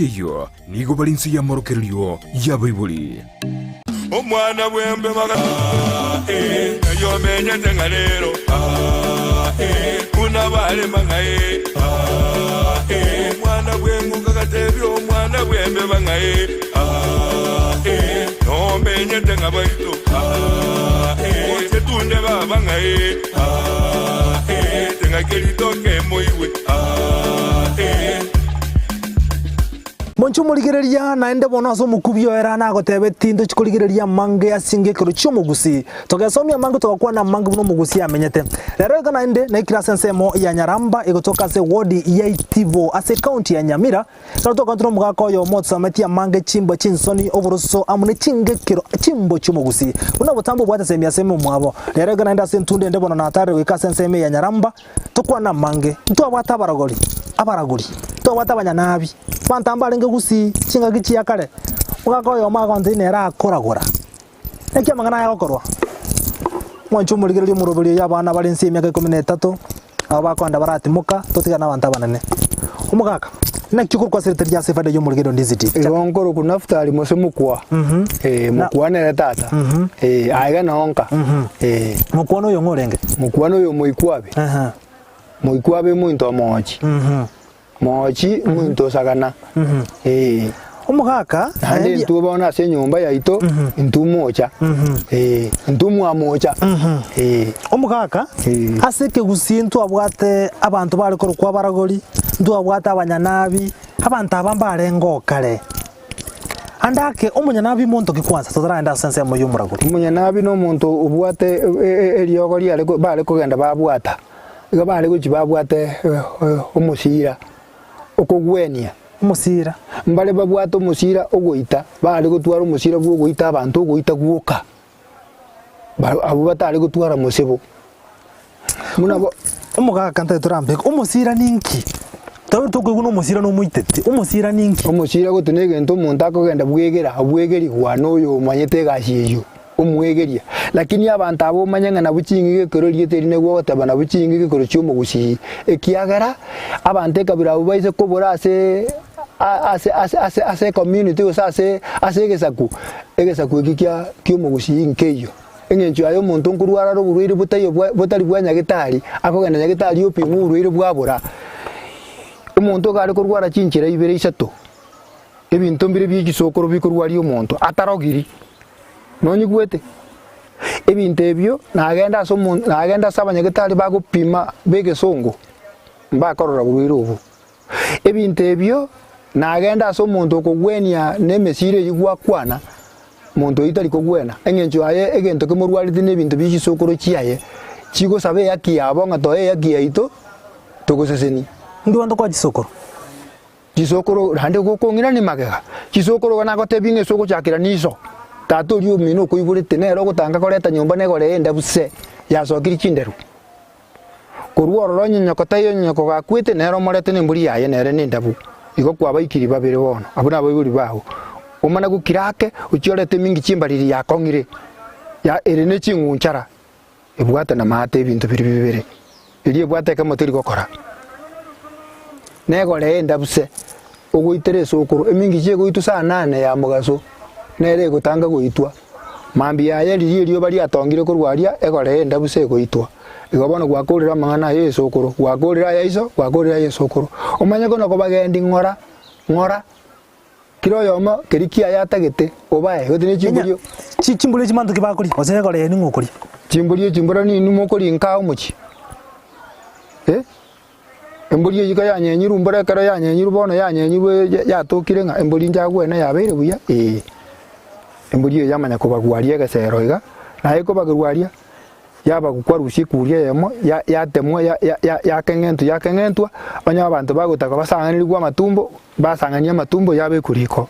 Eyio nigo bare inse y'amorokererio y'abaibori. Omwana bw'embe baga ah, eh, Ng'ai omenyete ng'a rero ah, eh, Buna barema ng'ai ah, eh, Omwana bw'enguka gatebia omwana bw'embeba ng'ai ah, eh, Nomenyete ng'a baito ah, eh, Oche tunde baba ng'ai ah, eh, Teng'aki ritoke emoigwe ah, eh. Monche omorigereria naende bono ase omokubio ere nagotebeti ntochi korigereria amange ase engekero chi'omogusii. Togesomia amange togakwana amange buna omogusii amenyete. Rero iga naende naikire ase ensemo ya Nyaramba egotoka ase ewodi ya Itibo ase ecounty ya Nyamira. Ekero tokwanete nomogaka oyomo otosometie amange chimbwa chinsoni, oboroso amo ne chingekero chimbwa chi'omogusii. Buna botambe obwate semi ase omwabo. Rero iga naende ase entunda ende bono natarire goika ase ensemo eye ya Nyaramba. Tokwane amange, ntwabwate abarogori, abaragori, ntwabwate abanyanabi, abanto mbarenge gusii chingaki chia kare, omogaka oyomo agontebia nere akoragora. Naki amang'ana aya agokorwa? Mwanche omorigereria omoroberi oyo abana bare inse y'emiaka ikomi na etato, nabo bakoenda baratimoka, totigane nabanto abanene. Omogaka, naki okorokwa ase erieta ria ase efaida y'omorigereria onde inse ti? Igo nkorokwa Naftali mose mokwa, eh, mokwa nere tata, eh, aiga nonka, eh. Mokwa noyo ng'o orenge? Mokwa noyo omoikwabe, moikwabe omonto omoochi, moochi omonto osagana, eh. Omogaka, Naende aye intwe bono ase enyomba yaito, intwe mocha, eh, intwe mwamocha, eh. Omogaka, Eh. ase ekegusii ntwabwate abanto bare korokwa abaragori, ntwabwate abanyanabi, abanto aba mbarenge oo kare. Ande ake, omonyanabi monto ki kwansa totaragenda ase ensemo y'omoragori? Omonyanabi nomonto obwate eriogo riare bare kogenda babwata, igo bare gochia babwate omosira okogwenia. Omosira. Mbare babwate omosira ogoita, bare gotwara omosira bw'ogoita abanto ogoita gwoka, abwo batare gotwara mosebo. Buna bo omogaka ntari torambeke, omosira ninki? Tari tokoigwa na omosira nomoiteti, omosira ninki? Omosira gotwe negento omonto akogenda bwegera, obwegerigwa na oyo omanyete egasi eyio, omwegeria. Lakini abanto aba omanye ng'a nabwo ching'igi ekero erieta eri nigo ogoteba nabwo ching'igi ekero chi'omogusii, ekiagera abanto ekabira abwo baise kobora ase ase ase ase ase ecommunity gose ase ase egesaku, egesaku eki kia ki'omogusii nkeiyo. Engencho yaye omonto nkorwara are oborwaire botaiyo bwa botari bwa nyagetari, akogenda nyagetari opimwa oborwaire bwabora. Omonto iga are korwara chinchera ibere isato, ebinto mbire bie chisokoro bikorwaria omonto atarogiri, nonyigwete? Ebinto ebio nagenda ase omo nagenda ase abanyagetari bagopima ba egesongo, mbakorora borwaire obwo. Ebinto ebio nagenda ase omonto okogwenia na emesira eyio gwakwana, monto oyio tari kogwena, eng'encho yaye egento kemorwarete na ebinto bie chisokoro chiaye, chigosaba ehaki yabo ng'a toe ehaki yaito togosesenia. Inki abanto koa chisokoro? Chisokoro naende gokong'irania magega, chisokoro iga nagotebia ng'a ase ogochakera niso, tata oria omino okoiborete nere ogotanga koreta nyomba negore endabu se, yasokirie chinderu. Korwa ororo onye nyoko taiyo onye nyoko gakwete, nere omorete nembori yaye nere nendabu. Igo kwabaikiri babere bono, abwo nabaibori bao. Omana gokira ake, ochie orete emingichi embariri yakong'ire, ya ere ne ching'unchara, ebwate namaate ebinto biria bibere. Erio ebwate ekemo teri gokora. Negoree endabu se, ogoitera esokoro, emingichi egoitwa saa nane ya mogaso, nere egotanga goitwa. Mambia yaye riria erioba riatongire korwa aria, egoree endabu se egoitwa. Igo bono gwakorire amang'ana aya esokoro, gwakorire aya iso, gwakorire aya esokoro. Omanye konya kobagendi ng'ora, ng'ora, kera oyomo keria kiaye atagete, obae, gose ne chimbori o. Chi chimbori echi manto ki bakoria, gose egoree eye ning'o okoria? Chimbori echi mbora ninwe mokoria nkaa omochie, eh. Embori eyio koyanyenyirwe mbora ekero yanyenyirwe bono yanyenyirwe yatokire ng'a embori inche agwene yabeire buya ee. Embori eyio yamanya kobagwa aria egesero iga, naye ekobagerwa aria, yabagwa kwarusia ekuria eyemo ya yatemwa ya ya yakeng'entwa yakeng'entwa, onye abanto bagotaka basang'anerigwe amatumbo, basang'ania amatumbo yabekwa riko.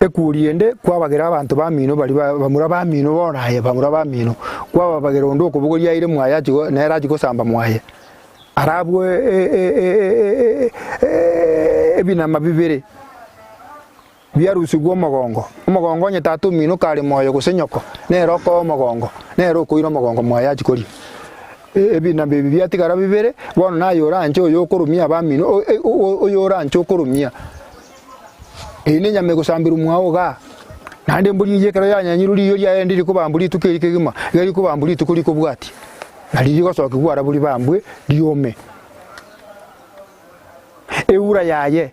Ekuri ende kwabagera abanto bamino baria ba bamura bamino bono aye bamura bamino, kwababagera onde okobogoria aire mwaye achie go nere achie gosamba mwaye. Arabwo ebinama bibere biarusigwe omogongo, omogongo onye tata omino kare moyo gose nyoko, nere okoa omogongo, nere okoira omogongo mwaye achie koria. Ebinama ebi biatigara bibere, bono naye oranche oyo okoromia abamino, oyo oranche okoromia. Eye nenyama egosamberwa mwao igaa, naende embori eyio ekero yanyenyirwe riiyo riaye ndiri kobambwa rituko eri kegima, iga rikobambwa rituko rikobwatia, na riria rigosokigwa arabwo ribambwe riome. Eura yaye,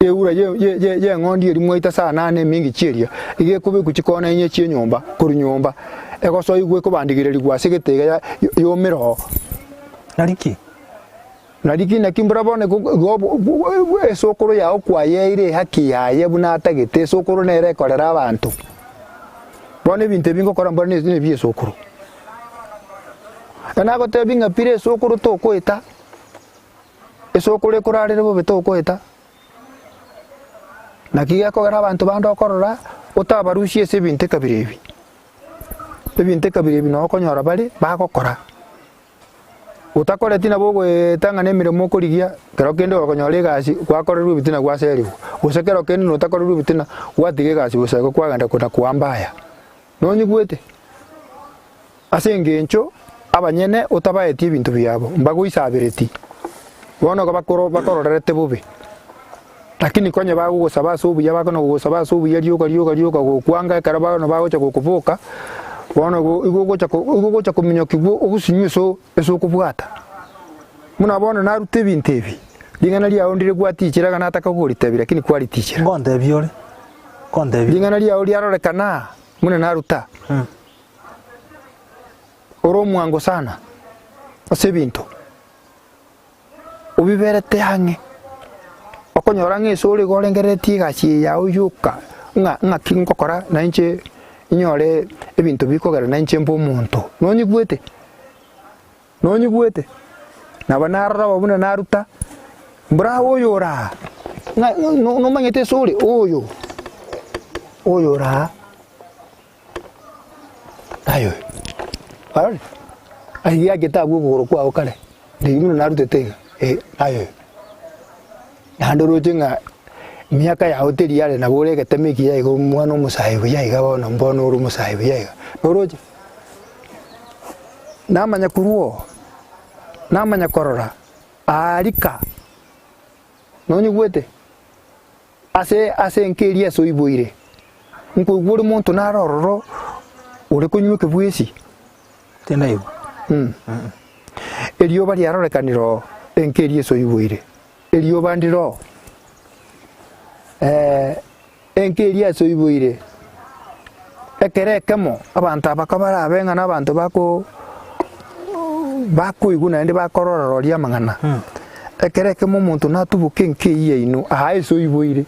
eura ye- ye- ye- y'eng'ondi eria mwaita saa nane emingichi eria, iga ekobekwa chikona inye chi'enyomba korwa nyomba, egosoigwa ekobandigererigwa ase egete iga ya yomere oo. Nari ki? Nari ki naki mbura bono igo esokoro yao kwayeire ehaki yaye buna atagete, esokoro nere ekorera abanto. Bono ebinto ebi ngokora mbura ne ebia esokoro. Na nagotebi ng'a pire esokoro tokoeta, esokoro ekorarere bobe tokoeta. Naki gekogera abanto bande okorora otabarusie ase ebinto ekabira ebi, ebinto ekabira ebi noo okonyora bare bagokora. Otakoreti nabo ogoeta ng'a nemeremo okorigia, kero kende okonyora egasi gwakorerwa ebitina gwaserigwa, gose kero kende notakorerwa ebitina gwatiga egasi bosa igo kwagenda kona koamba aya. Nonyigwete? Ase engencho abanyene otabaeti ebinto biabo, mbagoisabereti, bono igo bakoro bakororerete bobe. Lakini konye bagogosaba ase obuya bakona gogosaba ase obuya rioka rioka rioka gokwanga ekero bono bagocha gokoboka, bono igo igo ogocha ko igo ogocha kominyokigwa ogosunywa ase ase okobwata. Buna bono narute ebinto ebi, ring'ana riao ndire gwatichera iga nataka kogoritebia lakini kwaritichera. Ngontebia ore, ngontebia. Ring'ana riao riarorekana aa buna naruta, ore omwango sana ase ebinto. Obiberete ang'e, okonyora ng'a ase ore igo orengereretie egasi eye yao yoka, ng'a ng'aki ngokora na inche inyore ebinto bikogera na inche mbe omonto. Nonyigwete? Nonyigwete? Nabo narora bo buna naruta, mbora oyo ore aa, ng'a nomanyete ase ore oyo, oyo ore aa. Aye oyo, kwarorire? Aye giachete abwo okogoro kwao kare, riria buna narutete iga, eh, aye oyo. Naende oroche ng'a emiaka yao teri are nabo ore egeteme ekiya iga omwana omosae buya iga bono mbono ore omosae buya iga, noroche? Namanya korwa oo, namanya korora aarika, nonyigwete? Ase ase enka eria ase oiboire, nkoigwa ore monto nare ororo ore konywa ekebwesi. Tindaigwa. Erioba riarorekanire oo enka eria ase oiboire, erioba ndire oo enka eria ase oiboire, ekero ekemo abanto aba kabarabe ng'a na abanto bako bakoigwa naende bakorora roria amang'ana. Ekero ekemo omonto natuboke enka eyio yaino aa ase oiboire,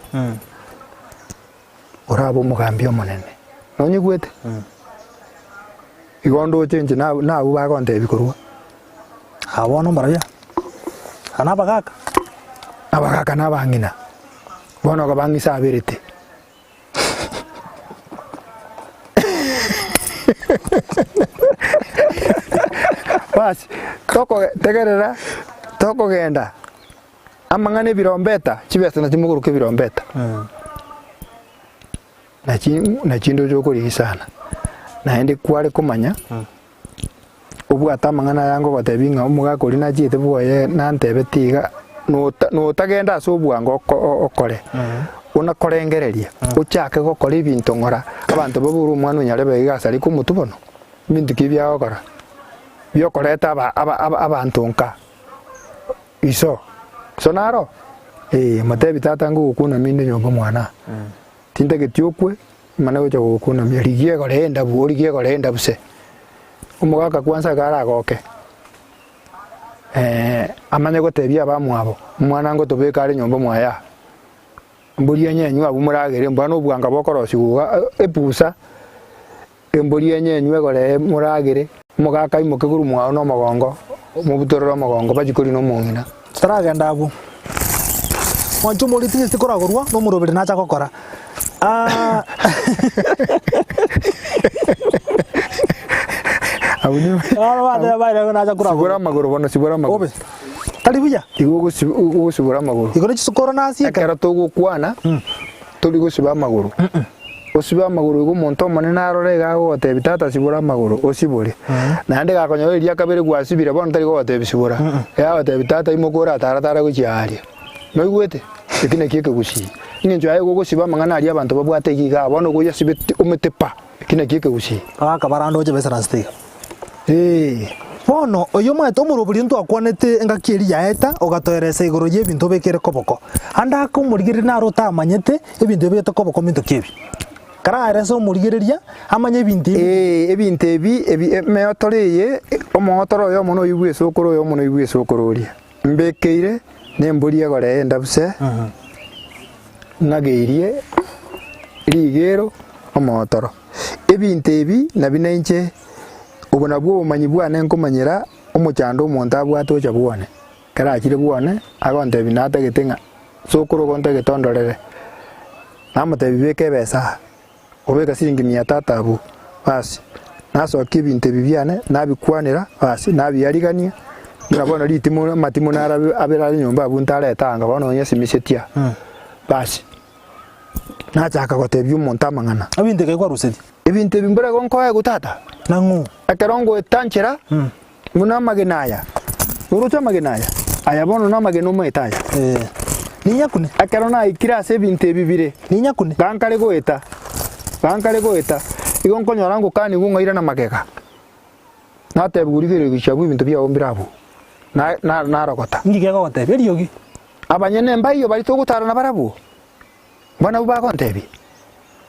orabe omogambi omonene. Nonyigwete? Igo ndoche inche na nabwo bagontebia korwa. Aa bono mbarabia, aa na abagaka. Abagaka na abang'ina, bono igo bang'isaberete. Basi, toko tegerera, tokogenda amang'ana ebirombeta, chibesa nachio mogoroka ebirombeta. Nachi nachi ndoche okorigia sana, naende kware komanya. Obwate amang'ana aya ngogotebi ng'a omogaka oria nachiete bwoye nantebeti iga, nota notagenda ase obwango oko okore, buna korengereria, ochake gokora ebinto ng'ora, abanto babore omwana onyarebe iga asareke omotwe bono, ebinto ki ebi agokora? Biokoreta aba aba aba abanto nka, iso, iso naro? Eh, motebi tata ngogokunamia inde nyomba mwana, tintageti okwe. Mane gocha gogokunamia, rigia egoree endabu, origie egoree endabu se. Omogaka kwansa iga aragoke, amanye gotebia abamwabo, omwana ngotobeka are nyomba mwaye aa, embori enyenywe abwo moragere, mbwana obwanga bokorosigwa iga epusa, embori enyenywe egoree moragere, omogaka aimoke korwa mwao na omogongo, omobutorere omogongo bachie korina omong'ina. Totaragenda abwo, mwanche omoriti gese tikoragorwa na omoroberi nacha gokora. Ah. Abwo nigo Bono bateba baira igo nacha sibora koragorwa. amagoro bono sibora amagoro. Obe, tari buya. Igo ogosi ogosibora amagoro. Igoro chisukoro nasieke. Ekero togokwana tori gosiba amagoro. Osibe amagoro igo omonto omonene arore iga agogotebia tata sibora amagoro, osibore. Naende gakonyora eria kabere gwasibire bono tari gogotebia sibora, iga agotebia tata imoka oratara tara gochia aaria. Noigwete? Eki nakio ekegusii. Eng'encho yaye igo ogosiba amang'ana aria abanto babwate iga igaa bono igo oyasibeti omete pa, eki nakio ekegusii. Abagaka barande oche baisaransete iga. Ee. Bono oyio omanyete omorobori ntwakwanete engaki eria yaeta, ogatoeresa igoro y'ebinto obekere koboko. Ande ake omorigereria naro otamanyete ebinto ebegete koboko minto ki ebi. Karaerese omorigereria amanye ebinto ebi. Ee, ebinto ebi ebi emeotoro eye, omootoro oyomo noyio bw'esokoro oyomo noyio bw'esokoro oria. Mbekeire nembori egoree endabuse, ng'ageirie rigero omootoro. Ebinto ebi nabio nainche, obo nabwo obomanyi bwane nkomanyera omochando omonto abwate ocha bwone. Ekero achire bwone, agontebia natagete ng'a sokoro ogontagete ondorere, namotebia beka ebesa aa. Obeka siringi mia tatu abwo, basi, nasokia ebinto ebi biane, nabikwanera, basi, nabiarigania, buna bono ritimo amatimo naro abe abere are nyomba abwo ntareta anga bono onye simisetie aa, basi, nachaka gotebia omonto amang'ana. Ebinto ebi kwarusetie? Ebinto ebi mbore igo nkoegwa tata? Nang'o? Ekero ngoeta nchera, Buna amagena aya, oroche amagena aya? Aya bono namagena omoete aya. Ee, ninyakune. Ekero naikire ase ebinto ebi bire, Ninyakune. gankare goeta, gankare goeta, igo nkonyora ngokanigwa ng'a irana magega. Natebiwa rigereria gochia abwo ebinto biao mbire abwo. Na- na- narogota. Inki kegogotebia eriogi? Abanyene mbaiyo baria togotara nabarabwo. Bono nabwo bagontebia.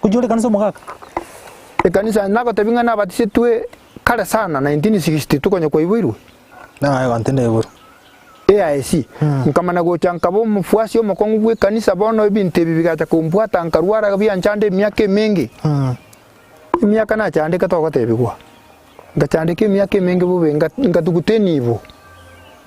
Gochia ore ekanisa omogaka. Ekanisa nagotebia ng'a nabatisetwe kare sana 1962 konya kwaiboirwe. Naye gante naiborwe. AIC. Nkamana gocha nkaba omofuasi omokong'u bw'ekanisa bono ebinto ebi bigacha kombwata nkarwara bianchanda emiaka emenge. Emiaka nachandeka togotebigwa. Ngachandeka emiaka emenge bobe, ngatuguta enibo,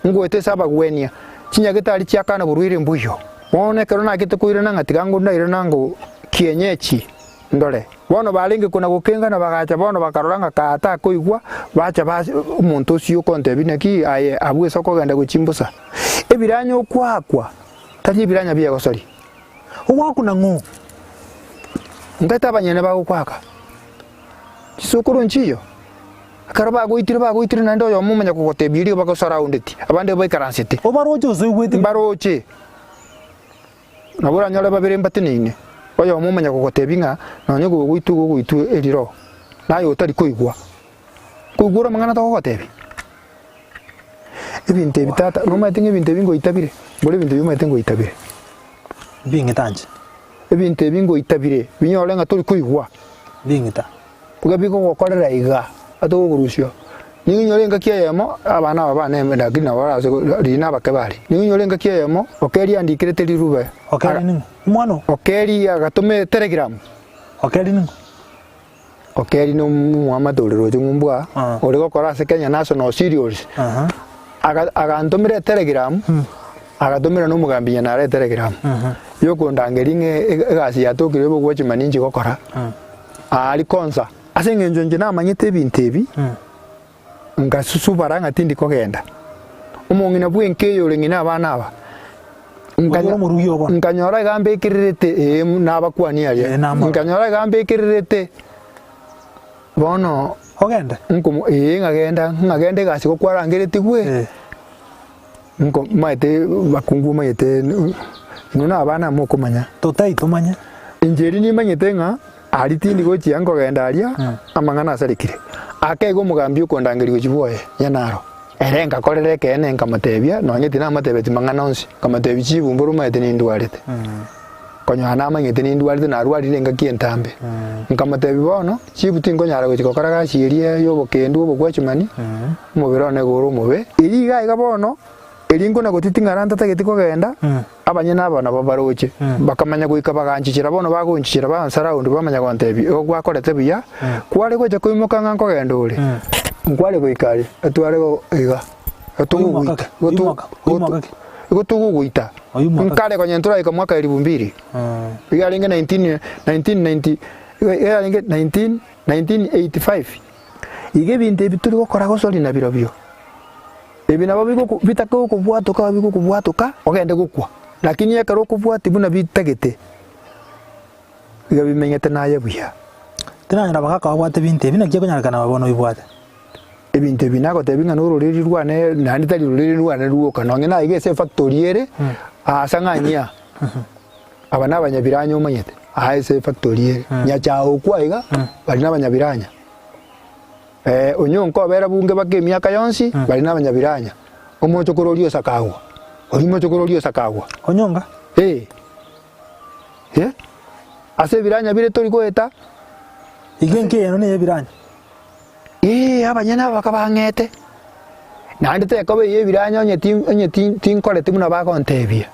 ngoeta ase abagwenia, chinyagetari chiakana borwaire mboiyo. Bono ekero nachete koirana ng'a tiga ndairana ngo kienyechi ndore. Bono barenge kona gokengana bagacha bono bakarora ng'a kaa takoigwa, bacha bas omonto osio okontebia naki aye abwo ase okogenda gochia mbosa. Ebiranya okoakwa, tari ebiranya bi'egosori. Ogoakwa nang'o? Ntaete abanyene bagokwaka. Chisokoro nchiyo, ekero bagoitire bagoitire naende oyomo omanya kogotebia erio bagosoraundeti, abande baikaransete. Obaroche gose oigwete? Mbaroche. Nabo oranyore babere mbateneine, oyomo omanya kogotebia ng'a nonye gogoitwa igo ogoitwa eriro, naye otari koigwa. Koigwa ore amang'ana togogotebia. Ebinto ebi tata, nomanyete ng'a ebinto ebi ngoitabire? Mbore ebinto ebi omanyete ngoitabire. Mbing'ita inche. Ebinto ebi ngoitabire, binyore ng'a tori koigwa. Mbing'ita. Iga bigogokorera iga, atogokorusia. Nigo inyore engaki eyemo, abana aba bane lakini nabo barase riria nabake bare. Nigo inyore engaki eyemo, Okeri andikerete rirube. Okeri ning'o? Omwana oo? Okeri agatoma etelegram. Okeri ning'o? Okeri na omoamate ore roche ng'umbu aa, ore gokora ase Kenya National Cereals, aga agantomera etelegram, agatomera na omogambi Nyanara etelegram, yokondangeria ng'a egasi yatokire yobe ogwachimani inche gokora, aria konsa. Ase eng'encho inche namanyete ebinto ebi, Ngasusubara ng'a tindi kogenda. Omong'ina bw'enka eye ore ng'ina abana aba, Oyo omorugi oo bono. nkanyora iga mbekererete, ee, nabakwani aria, Ee, namorora. nkanyora iga mbekererete, bono Ogende? nkomo ee ng'agenda, ng'agenda egasi gokwarangeretigwe, Ee. nko maete bakungu omanyete inwe na abana mokomanya. Totai tomanye. Inche erio nimanyete ng'a Aria tindi gochia nkogenda aria, amang'ana asarekire. Akaiga omogambi okondangeria gochia bwoye, Nyanaro. Ere nkakorera ekeene nkamotebia, nonye tinamotebeti mang'ana onsi, nkamotebia chibumburu omanyete nindwarete. Konyora namanyete nindwarete narwarire engaki entambe. Nkamotebia bono, chibu tinkonyara gochia gokora gasi eria y'obokendu obokwachumani, omobere one igo ore omobe. Erio iga iga bono, erio nkona gotiting'ara ntatageti kogenda, Abanyene aba nabo baroche, bakamanya goika baganchichera bono bagonchichera bansaraunde bamanya gontebia, Igo gwakorete buya, kware gocha koimoka ng'a nkogenda ore. Nkware goika aria, etware go iga, togogoita, igo togogoita. Nkare konya ntoraika mwaka elifu mbili, iga yarenge nineteen, nineteen ninety, iga yarenge nineteen, 1985. Iga ebinto ebi tori gokora gosori nabirobio. Ebi nabo bigoku bitake gokobwatoka bigokobwatoka ogende gokwa, lakini ekero okobwatia buna bitagete, iga bimenyete naye buya. Tinanyora abagaka babwate ebinto ebi, naki ekonyarekana abe bono obibwate? Ebinto ebi nagotebia ng'a nororeri rwane naende tari roreri rwane rwoka, nonye na iga ase efactory ere, asa ng'a nyia. Aba nabanyabiranya omanyete, aa ase efactory ere, Nyachae okwo aiga, baria nabanyabiranya. Onye nkobera bunge baka emiaka yonsi, baria nabanyabiranya. Omochokoro oria osakagwa, oria omochokoro oria osakagwa. Onyonga? Eh, eh, ase ebiranya bire tori goeta. Iga enka eyeno neye ebiranya? Ee, abanyene aba bakabang'ete, naende tekoba eye ebiranya onye tin onye tin tinkoreti buna bagontebia.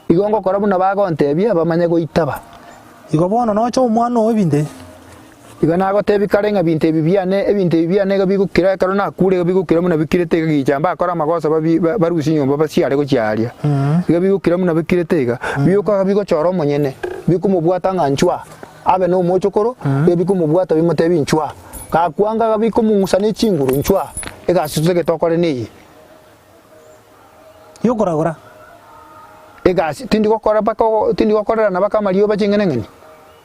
Igo ngokora buna bagontebia, bamanye goitaba. Igo bono noche omwana oo ebinto ebi. Igo nagotebia kare ng'a ebinto ebi biane, ebinto ebi biane iga bigokira ekero nakure iga bigokira buna bikirete iga gicha mbakore amagoso babi barusie nyomba basiare gochia aria. Iga bigokira buna bikirete iga, bioka bigochora omonyene, bikomobwata ng'a nchwa. Abe nomochokoro, iga bikomobwata bimotebie, Inchwa! Gakwanga iga bikomong'usa ne chinguru, Inchwa! Egasi totagete okore neye. Yokoragora. Egasi tindi gokora mpaka ogo tindi gokorerana mpaka amarioba ching'enang'eni,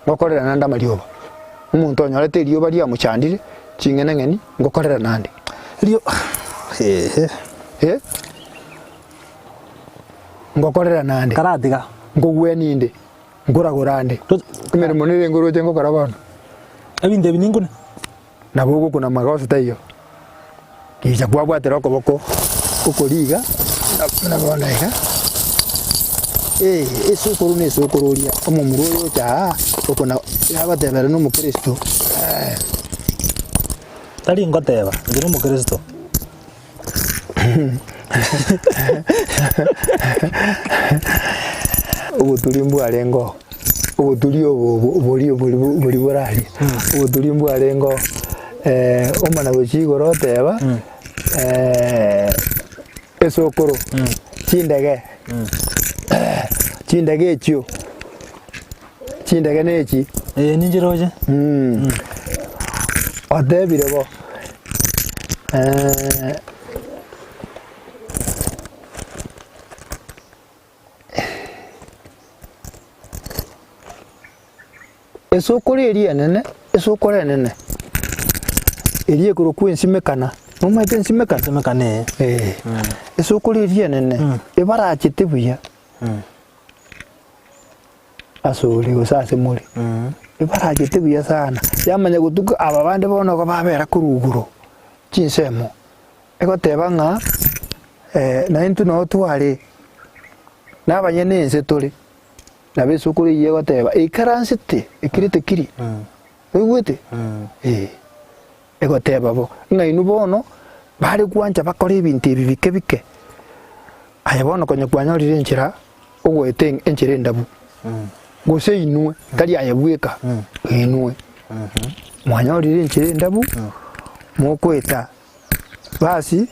ngokorerana ande amarioba. Omonto onyorete erioba riamochandire, ching'enang'eni, ngokorerana ande. Rio eeh. Eh, ngokorerana ande. Karatiga. Nkogwenia inde. Nkoragora ande, emeremo nere nkoroche ngokora bono. Ebinto ebi ninkune. Nabo ogokuna magoso taiyo, gicha kwabwatera okoboko okoria iga, buna bono iga, eh esukuru na esukuru oria, omomura oyo ocha aa, okona yagoteba ere na omokristo eh. Tari ngoteba, inche na omokristo. Oboturi mbwarenge oo, oboturi obo obo boria bori bori boraria, oboturi mbwarenge oo omana gochia igoro oteba esokoro, chindege, chindege echio, chindege nechi. Ee ninche roche. Otebire bo. Esokoro eria enene, esokoro enene, eria ekorokwa ensimekana, nomanyete ensimekana? Ensimekana ee. Eh, esokoro eria enene, ebarachete buya. Asore gose ase more, ebarachete buya sana, yamanya gotuka aba bande bono igo babera korwa igoro chinsemo, egoteba ng'a naintwe noo tware, na abanyene ense tore, nabo esukuru eyio egoteba eikaransete ekirete kiri, oigwete? Eh. Egoteba bo, ng'a inwe bono bare gwancha bakore ebinto ebi bike bike, aye bono konya kwanyorire enchera ogoeta enchera endabu, gose inwe, tari aye bweka, inwe mwanyorire enchera endabu, mokoeta. Basi,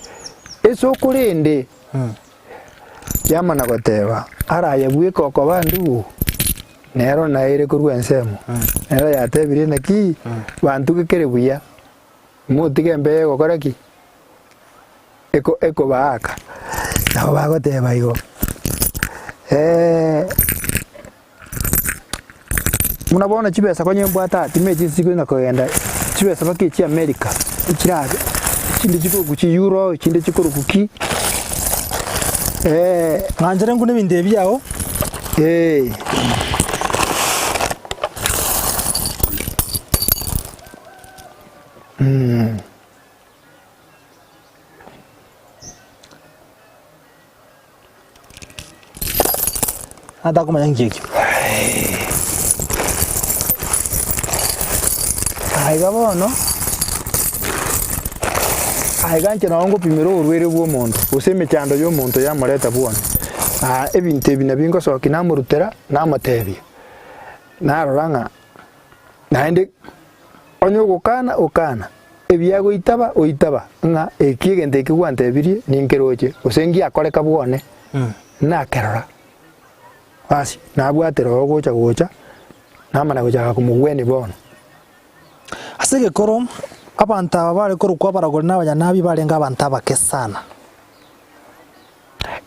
esoko rende yamana goteba, Ara aye bweka okoba ndugu, nero naere korwa ensemo. Nero yatebire naki, bantuge kere buya, motige embeo egokora ki? Eko ekobaaka. Nabo bagoteba igo. Buna bono chibesa konya mbwate aa timanyeti ase chikonya kogenda, chibesa mpaka echia America, echirabe, echinde chikorokwa chi euro, echinde chikorokwa ki, Ng'anchere nkune ebinto ebi biao. eh. Atakomanya nki ekio. Aiga bono, aiga inche nabo ngopimera oborwaire bwa omonto, gose emechando ya omonto yamoreta bwone. Ebinto ebi nabio ngosokia namorutera, namotebia, narora ng'a naende onye ogokana, okana, ebiya goitaba, oitaba, ng'a eki egento eki gwantebirie ninkeroche, gose ngiakoreka bwone, nakerora. Basi, nabwate roho gocha gocha, namana gochaka komogwenia bono. Ase egekoro, abanto aba bare korokwa abaragori na abanyanabi barenge abanto abake sana.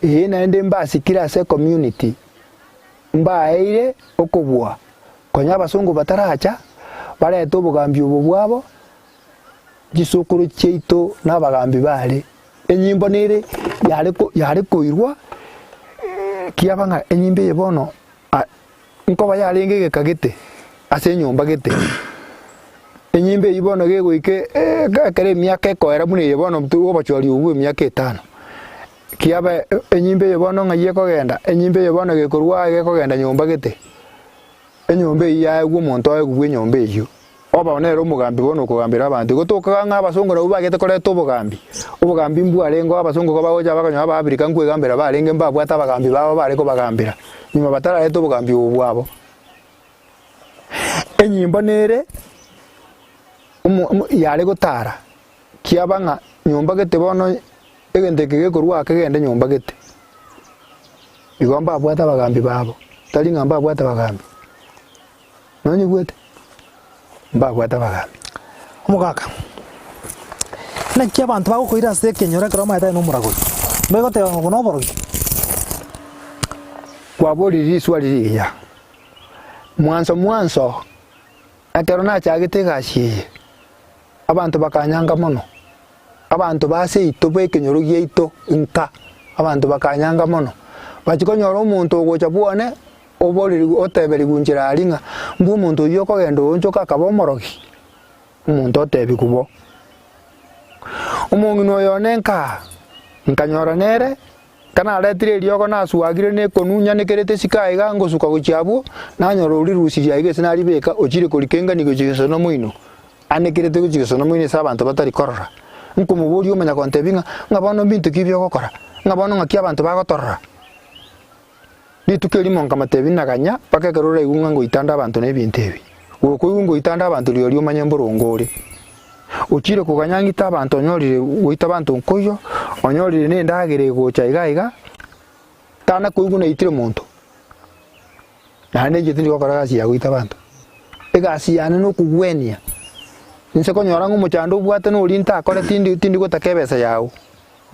Ee, naende mbasikire ase ecommunity, mbaeire okobua, konya abasongo bataracha, barete obogambi obo bwabo, chisokoro chiaito na abagambi bare. Enyimbo nere yare ko yare koirwa, kiaba ng'a enyimbo eye bono. Nkoba yarenge egeka gete ase enyomba gete, enyimba eyio bono gegoika ekero emiaka ekoera buna eye bono obochori obwo bwa emiaka etano, kiaba enyimba eye bono ng'ai ekogenda, enyimba eye bono gekorwa aa gekogenda nyomba gete, enyomba eyio yaegwa omonto oegwe bwa enyomba eyio. Oba nere omogambi bono okogambera abanto. Igo tokaga ng'a abasongo nabwo bagete koreta obogambi. Obogambi mbwarengeo abasongo igo bagocha bakonyora Abaafrika nkwegambera barenge mbabwate abagambi babo bare kobagambera nyuma batarareta obogambi obo bwabo. Enyimbo nere omo omo yare gotara kiaba ng'a nyomba gete bono egento eke gekorwa aa kegende nyomba gete. Igo mbabwate abagambi babo, tari ng'a mbabwate abagambi. Nonyigwete? Mbabwate abagambi. Omogaka, Naki abanto bagokoira ase ekenyoro ekero bamaete aye nomoragori? Mbegoteba ng'a obo noborogi? Kwaborire riswali rigiya. Mwanso mwanso, ekero nachagete egasi eye, abanto bakanyanga mono. Abanto ba seito b'ekenyoro giaito nka, abanto bakanyanga mono. Bachia konyora omonto ogocha bwane, oborerigwe oteberigwe inchera aria ng'a mbwe omonto oyio okogenda oonchoka akaba omorogi, omonto otebigwe bo. Omong'ina oyo one nkaa, nkanyora nere, kanaretire eriogo naswagire na ekonu nyanekerete isiko aiga ngosuka gochia abwo, nanyora orirusirie aiga ase naribeka ochire korika engani gochia gesona moino, anekerete gochia gesona moino ase abanto batari korora. Nkomoboria omanya gontebia ng'a, ng'a bono mbinto ki ebi ogokora? Ng'a bono ng'aki abanto bagotorora? Rituko erimo nkamotebia, Naganya mpaka ekero oraigwe ng'a ngoitande abanto na ebinto ebi. Gokoigwa ngoitande abanto rirorio omanye mboronge ore. Ochire koganya ng'ite abanto onyorire goita abanto nkoiyo, onyorire na endagera egocha iga iga, tana koigwa naitire monto. Naende inche tindi gokora egasi ya goita abanto. Egasi yane nokogwenia. Inse konyora ng'a omochando obwate noria ntakore tindi tindi gotaka ebesa yago.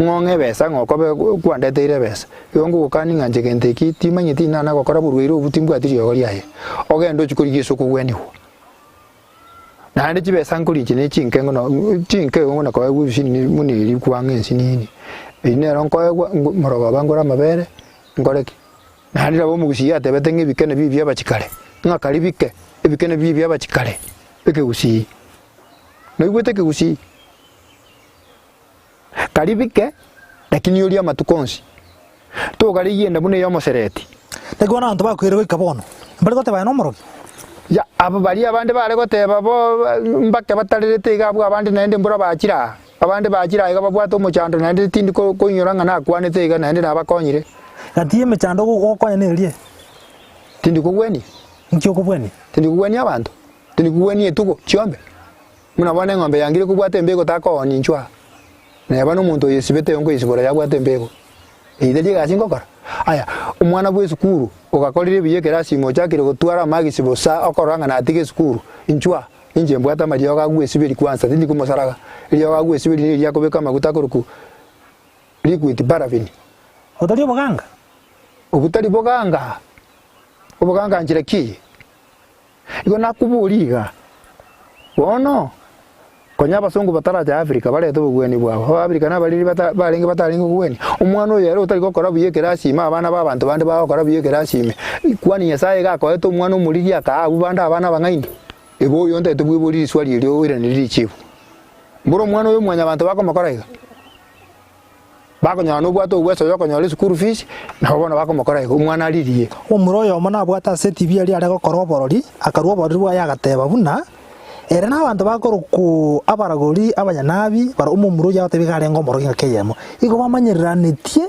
Ng'ong'e ebesa, ng'a okobe kwandeteire ebesa. Igo ngogokania ng'a inche gento eki timanyeti inana gokora borwaire obwo timbwati riogo riaye. Ogende ochie korigia ase okogwenigwa. Naende chibesa nkoria inche ne chinke ngono chinke igo ngona koegwa ebisinini buna eria kwang'a ensinini. Eyio nero nkoegwa ngo morogoba ngore amabere, nkore ki? Naende nabo omogusii atebete ng'a ebike nabio ebi abachikare, ng'a kari bike, ebike nabio ebi abachikare, ekegusii. Noigwete ekegusii? Karia bike, lakini orie amatuko onsi. Tokarigia enda buna ey'omosereti. Naki bono abanto bakoira goika bono, mbare goteba aye nomorogi? Ya, aba baria abande bare goteba bo mbake batarerete iga abwo abande naende mbora bachire aa. Abande bachire aa iga babwate omochando naende tindi ko koinyora ng'a nakwanete iga naende nabakonyire. Gati y'emechando ogokonya neria? Tindi kogwenia. Inki okobwenia? Tindi kogwenia abanto. Tindi kogwenia etugo, chiombe. Buna bono eng'ombe yangire kobwata embego takoonia inchwe aa, neba nomonto oyesibete igo nkoyesibora yabwate embego. Eyio tari egasi ngokora? Aya, omwana bwa esukuru ogakorire buya ekerasi ime ochakire gotwara amagisi bosa okorora ng'a natiga esukuru, inchwe aa, inche mbwate amariogo agwesiberi kwansa tindi komosaraga, eriogo agwesiberi neria akobeka amaguta akorokwa liquid paraffin. Otari oboganga? Obwo tari boganga? Oboganga nchera ki eye? Igo nakoboria iga, Bono, konya abasongo bataracha Africa barete obogwenia bwabo, Abaafrika nabariri bata barenge batarenge kogwenia? Omwana oyo ere otari gokora buya ekerasi ime abana ba abanto bande bagokora buya ekerasi ime, kwani Nyasaye iga akoete omwana omoriri akaa abwo bande abana abang'aini? Igo oyo ntagete bweborie riswali erio oiranerie richibu. Mboro omwana oyo mwanyabanto bakomokora iga? Bakonyora nobwate obweso yokonyora eschool fees, nabo bono bakomokora igo, omwana aririe. Omomura oyomo nabwate ase etibi eria are gokora oborori, akarua oborori bwaye agateba buna ere na abanto bakorokwa abaragori abanyanabi bara omomura oyio agateba iga arenge omorogi ngaki eyemo. Igo bamanyereranetie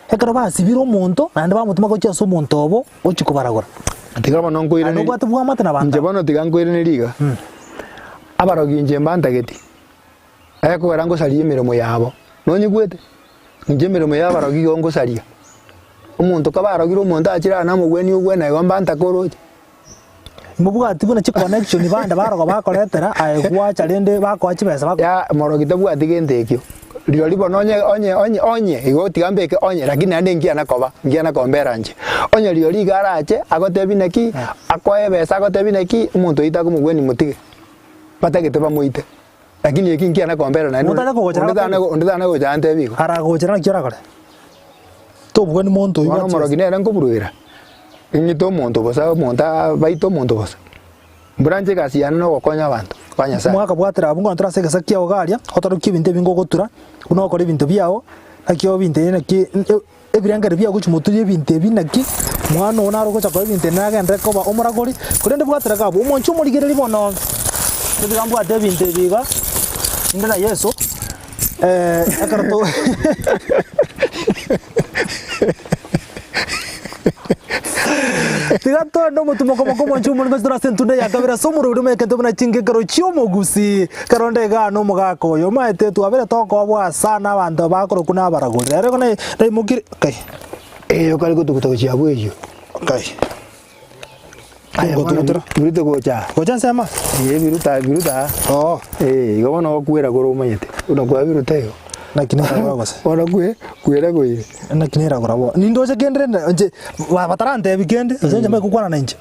ekero basibire omonto naende bamotoma gochia ase omonto obo ochia kobaragora. Tiga bono Naende nkoiranerie, obwate bwamate na abanto inche aba. bono tiga nkoiranerie iga, abarogi inche mbantageti. Ekogera ngosaria emeremo yabo. Nonyigwete? Inche emeremo y'abarogi igo ngosaria. Omonto kabarogire omonto achire aa namogwenie ogwena igo mbantake oroche. Mobwati buna chiconnection bande barogo bakoretera aye gwacha rende bakoa chibesa bako. Ya morogi tabwati gento ekio. Rirorio bono onye onye onye onye igo tiga mbeke onye lakini naende nkiana koba, nkiana kombera inche. Onye rirorio iga arache agotebi naki, akoe ebesa agotebi naki, omonto oyio takomogwenia motige. Batagete bamoite. Lakini eki nkiana kombera naende Otanya kogochera onde tana agotebi. onde tana gocha antebi igo. Aragochera naki orakore? Tobwani monto oyio Bono bwa omorogi chibesa. nere nkoburuera. Ing'ite omonto bosa, omonto abaite omonto bosa. Mbura inche egasi yane nogokonya abanto ba Nyasae. Mwakabwatera abwo nkona tore ase egesa kiao iga aria, otorokie ebinto ebinge ogotura, buna ogokora ebinto biao, naki ebinto ebi naki ebirengererio biao gochia motwe y'ebinto ebi naki, mwana oo naro ogocha koa ebinto ebi nagenderere koba omoragori, korende bwatera iga abwo, omonche omorigereria bono, nigo mbwate ebinto ebi iga, inde na Yeso, ekero to. Tiga toende omotumo okomo kw'omonche omorembe ase tore ase entunda ya kabere ase omorweri omonyekente buna chingekero chi'omogusi. Ekero onde igaa nomogaka oyo omaete twabere tokoboa sana abanto bakorokwa nabaragori. Rero igo naimokire kai. Eyo kare gotuguta gochia abwo eyio. Kai. Aye bono Gotugutera. birute gocha aa. Gocha ensemo? Ee biruta biruta aa. Oo. Ee igo bono okwera kore omanyete buna kwabiruta igo. Naki neragora gose? Bono kwe kwera koire. Naki neragora bo. Nindoche kende rende inche ba batarantebi kende, gose inche mbae gokwana na inche.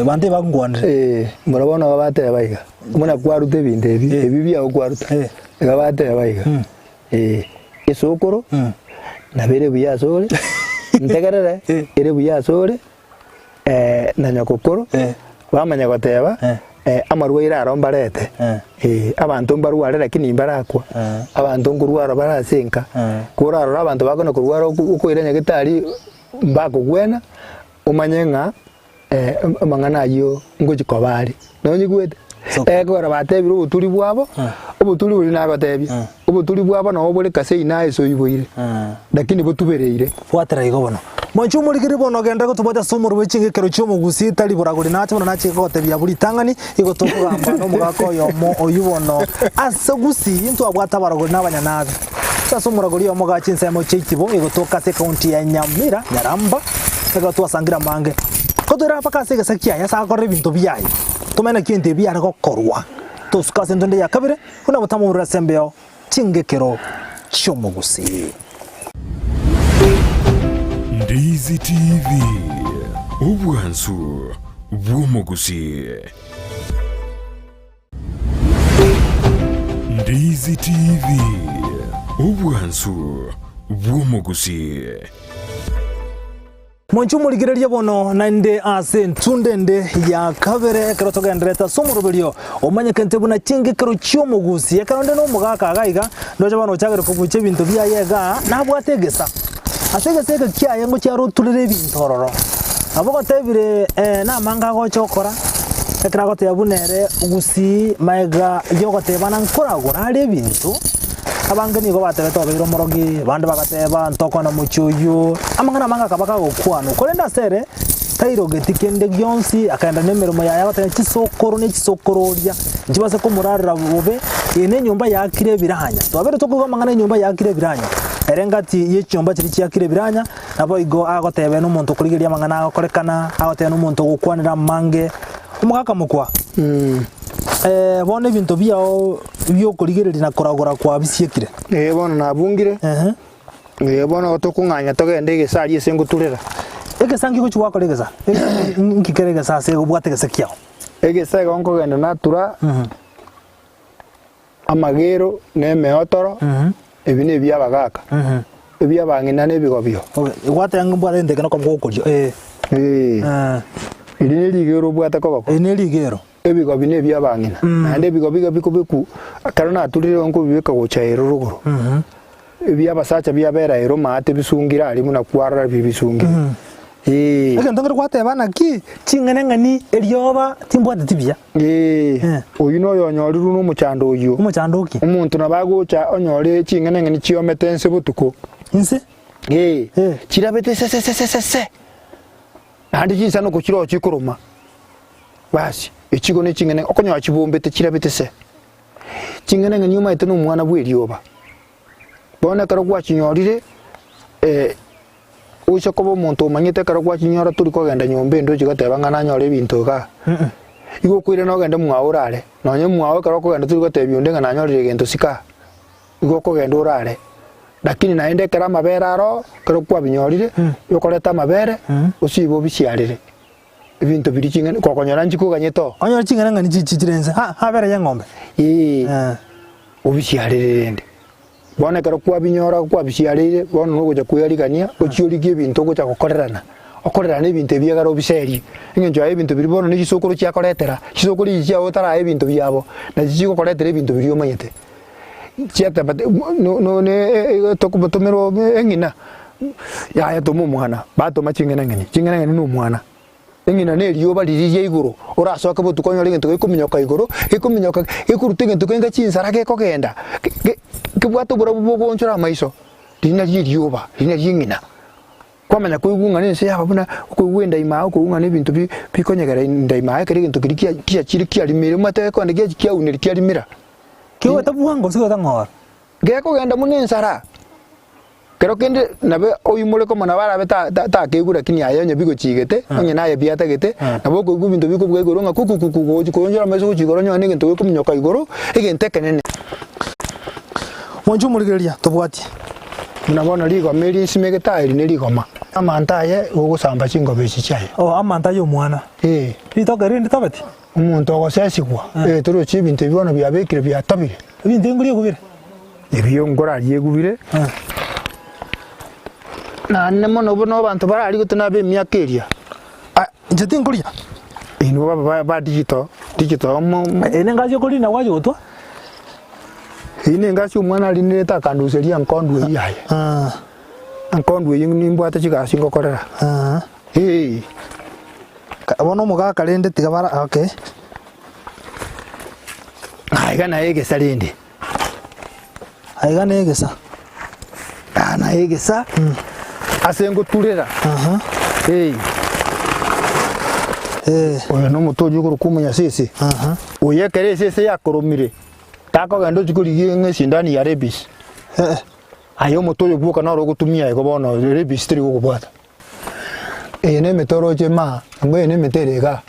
Abanto ebangwanire. Ee, mbora bono iga bateba iga, buna kwaruta ebinto ebi, ebi biago kwaruta, iga bateba iga, ee, esokoro, nabo ere buya asore, ntegerere, ere buya asore. na nyokokoro, bamanya goteba, amarwaire aro mbarete, abanto mbarware lakini mbarakwa, abanto nkorwara bare ase enka, korarore abanto bakona korwara okoira nyagetari mbakogwena, omanye ng'a amang'ana ayio ngochia koba are. Nonyigwete? Ekero batebire oboturi bwabo, oboturi boria nagotebia, oboturi bwabo nabo bore kase ina ase oiboire, lakini botubereire. Bwatera igo bono. Mwanche omorikiri bono ogende gotobwatia ase omorwo bwe ching'ekero chi'omogusii tari boragori nache bono nache gogotebia abwo ritang'ani igo tokogamba nomogaka oyomo oyio bono ase gusii ntwabwate abaragori na abanyanabi ase omoragori oyomo gacha ensemo chiaitibo igo toka ase ekaunti ya Nyamira Nyaramba ekero twasangire amange ko toire mpaka ase egesa kiaye ase agokorera ebinto biaye tomanye naki ebinto ebi biare gokorwa tosuka ase entunda ya kabere buna botamoburire ase embeo chingekero chi'omogusii. Ndizi TV, obwansu bw'omogusii. Ndizi TV, obwansu bw'omogusii. Monche omorigererie bono naende ase entunda ende ya kabere ekero togendererete ase omoroberio omanyekente buna chingekero chi'omogusi. Ekero onde nomogaka iga iga, ndoche bono ochagere kobucha ebinto biaye igaa, nabwate egesa. Ase egesa eke kiaye ngochia aroturere ebinto ororo. Nabo gotebire namange agocha gokora, ekero agoteba buna ere gusii magega yogotebana nkoragora are ebinto. Abange nigo batebete obeire omorogi, abande bagateba, Ntokwana omochie oyio. Amang'ana amange akaba kagokwanwa, korende ase ere tairogeti kende gionsi, akaenda nemeremo yaye agoteba chisokoro ne chisokororia nchibase komorarera bobe, eye nenyomba yaakire ebiranya. Twabeire tokoigwa amang'ana y'enyomba yaakire ebiranya, ere engati ye chinyomba chiria chiakire ebiranya, naboigo agoteba nomonto okorigereria amang'ana agokorekana, agoteba nomonto ogokwanera amange. Omogaka mokwa, bono ebinto biao bi'okorigereria na koragora kwabisiekire. Ee bono nabungire, Ehe. ee bono tokong'anya togende egesa aria ase ngoturera. Egesa nki gochia gwakora egesa? Egesa nki kere egesa ase obwate egesa kiao? Egesa igo nkogenda natura amagero na emeotoro, ebi nebia abagaka, ebia abang'ina na ebigobio. Okay, gwateba ng'a mbwate egento eke nokomo gokoria, ee. Ee, eri nerigero obwate koboko. Eri nerigero. Ebigobi nebi'abang'ina, naende ebigobi iga bikobekwa, ekero naturire igo nkobibeka gocha ero rogoro. Ebi'abasacha biabera ero maate bisungire aria buna kwarora ebi bisungire. Ee. Egento nkere gwateba naki, ching'enang'eni erioba timbwateti buya. Ee, oyio noyonyorirwe nomochando oyio. Omochando oki? Omonto nabo agocha onyore ching'enang'eni chiomete inse botuko. Inse? Ee, chirabete sesesesese, naende chinsanoko chirochio chikoroma. Basi, echigo ne ching'ene okonyora chibombete chirabete se. Ching'enang'eni omanyete nomwana bw'erioba. Bono ekero gwachinyorire oise koba omonto omanyete ekero gwachinyora tori kogenda nyomba ende ochie goteba ng'a nanyore ebinto igaa. Igo okoirana ogende mwao orare, nonye mwao ekero okogenda tori gotebia onde ng'a nanyorire egento sika, igo okogenda orare. Lakini naende ekero amabere aroo, ekero kwabinyorire, okoreta amabere, osibe obisiarere. Ebinto biria ching'eni gokonyora nchikoganyete oo. Onyore ching'enang'eni chi chi chire inse, ha habere y'eng'ombe. Ee, Eh. obisiarere rende. Bono ekero kwabinyora kwabisiareire, bono nogocha kwearigania, ochie origie ebinto ogocha gokorerana. Okorera na ebinto ebi egere obiserie, eng'encho yaye ebinto biria bono ne chisokoro chiakoretera, chisokoro echi chiago otarae ebinto biabo, nachi chigokoretera ebinto biria omanyete. Chiateba no no ne tokobatomera eng'ina, yaya toma omwana, batoma ching'enang'eni, ching'enang'eni na omwana. Eng'ina na erioba riria ria igoro, orasoke botuko onyore egento gekominyoka igoro, gekominyoka gekoruta egento kenga chinsara gekogenda, ge ge kebwate oborabu bogoonchora amaiso, riria nario erioba, riria nario eng'ina. Kwamanya koigwa ng'a nense yaba buna okoigwa endaima aa, okoigwa ng'a na ebinto bi bikonyegera endaima aa ekero egento keria kia kiachire kiarimire omanyete gekogenda giachia kiauneria kiarimera. Kegweta bwango gose kegweta ng'ora? Gekogenda buna ensara, kero kende nabe oimore komo nabo arabe ta ta takeigwa lakini aye onye bigochigete, onye naye biatagete, nabo okoigwa ebinto bikobuga igoro ng'a kukukuku gochi koonchora amaiso gochia igoro onyore na egento gekominyoka igoro, egento ekenene. Mwanche omorigereria, tobwatie. Buna bono rigoma eri nsimegete aye eri nerigoma. Amanto aye gogosamba chingoba echi chiaye. Oh, amanto aye omwana. Ee. Ritoke rinde tabeti. Omonto ogosesigwa, ee, torochi ebinto ebi bono biabekire biatobire. Ebinto ebi nkoria egubire. Ebio nkorarie egubire. Naende mono buna abanto bararie gose nabe emiaka eria. Ah, inche tinkoria. Inwe ba ba ba digital, digital mo mo. Eye nengasi okorina gwachia gotwa. Eyio nengasi omwana arinerete akanduseria enkondu eyio yaye. Enkondu eyio nimbwate chigasi ngokorera. Ee. Bono omogaka rende tiga bara okay. Aiga naye egesa rende. Aiga na egesa. Aa naye egesa ase ngoturera. Ee. Oyo nomotonyi okorokwa omonyasese. Oyo ekero esese yakoromire. Takogenda ochie korigia ng'a esindani ya rabies. Aye omote oyo bwoka noro ogotumia igo bono rabies teri gokobwata. Eye na emete oroche maa, nabo eye na emete ere igaa,